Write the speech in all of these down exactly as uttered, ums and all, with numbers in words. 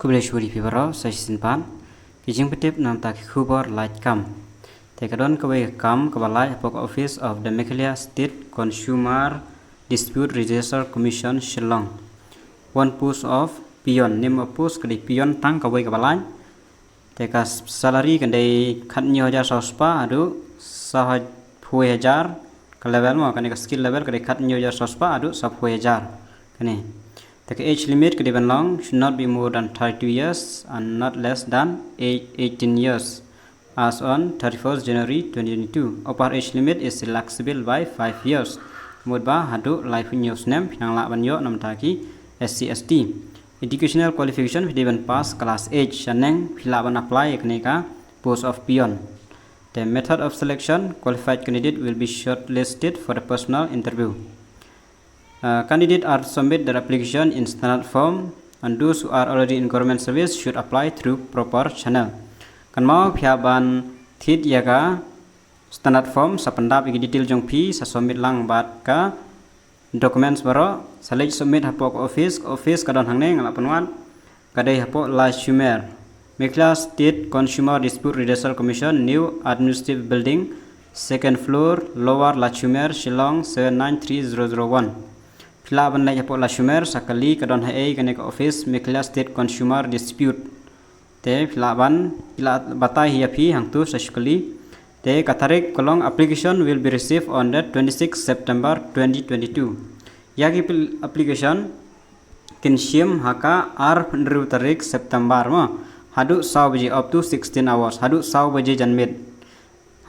Khublei shibun ïa phi baroh, sa shisien pat ki jingpyntip namar ki khubor lait kam. Te ka don kawei ka kam kaba lait hapoh ka office of the Meghalaya State Consumer Dispute Redressal Commission, Shillong. One post of peon, nym of post ka dei peon tang kawei kaba lait. Te ka salary ka dei khathynñiew hajar saw spah haduh saphew hajar. Ka level mo, kane ka skill level ka dei khathynñiew hajar saw spah haduh saphew hajar. Kane. Te ka age limit ka dei ban long should not be more than thirty-two years and not less than eight, eighteen years as on thirty-first January twenty twenty-two. Upper age limit is relaxable by five years. Mut ba haduh laiphew hynñiew snem phi nang lah ban ïoh namar ki S C S T. Educational qualification phi dei ban pass class eight shaneng phi lah ban apply ïa kane ka post of peon. The method of selection, qualified candidate will be shortlisted for the personal interview. Uh, candidate are to submit their application in standard form and those who are already in government service should apply through proper channel. Kan mau phi hap ban thied ïa ka standard form, sa pyndap ïa ki detail jong phi, sa submit lang bad ka documents baroh, sa leit submit hapoh ka office, ka office ka don hangne nga la pynwad, ka dei hapoh Lachumiere. Meghalaya State Consumer Dispute Redressal Commission, New Administrative Building, second floor, Lower Lachumiere, Shillong seven nine three zero zero one. Phi lah ban leit hapoh Lachumiere sa kylli ka don haei kane ka office Meghalaya State Consumer Dispute. Te phi lah ban, phi lah batai hi ïa phi hangtu sa shu kylli. Te ka tarik ka long application will be received on the twenty-sixth September twenty twenty-two. Ïa ki pil-, application kin shim ha ka arphew hynriew tarik September mo. Haduh saw baje, up to sixteen hours. Haduh saw baje janmiet.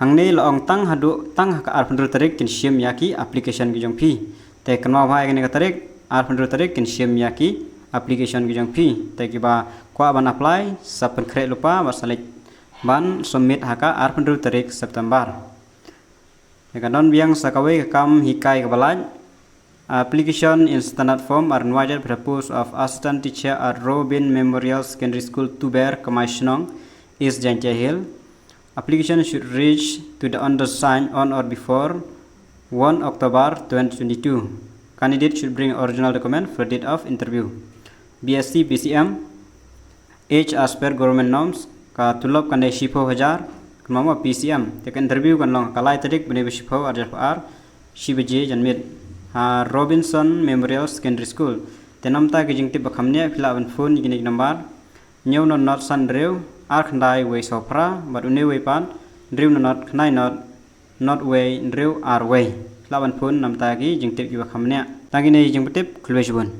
Hangne la ong tang haduh tang ha ka arphew hynriew tarik kin shim ïa ki application ki jong phi. Te kynmaw bha ïa kane ka tarik, arphew hynriew tarik kin shim ïa ki application ki jong phi. Te kiba kwah ban apply sa pynkhreh lypa bad sa leit ban submit ha ka arphew hynriew tarik September. Te ka don biang sa kawei ka kam hikai kaba lait. Application in standard form are invited for the post of assistant teacher at Robin Memorial Secondary School, Tuber, Kamaishnong, East Jaintia Hills. Application should reach to the undersigned on or before one October twenty twenty-two. Candidate should bring original document for date of interview. B S C, P C M, age as per government norms, ka tulop kan dei shiphew hajar, kynmaw mo P C M, te ka interview kan long ka lai tarik bnai ba shiphew arhajar arphew ar, shi baje janmiet, ha Robinson Memorial Secondary School. Te namar ki jingtip ba kham niah phi lah ban phone ïa kine ki nambar, hynñiew nod nod san hynriew, ar khyndai wei saw phra, bad une wei pat, hynriew nod nod khyndai nod, nod wei hynriew ar wei. Phi lah ban phone namar ki jingtip kiba kham niah. Tang kine ki jingpyntip, khublei shibun.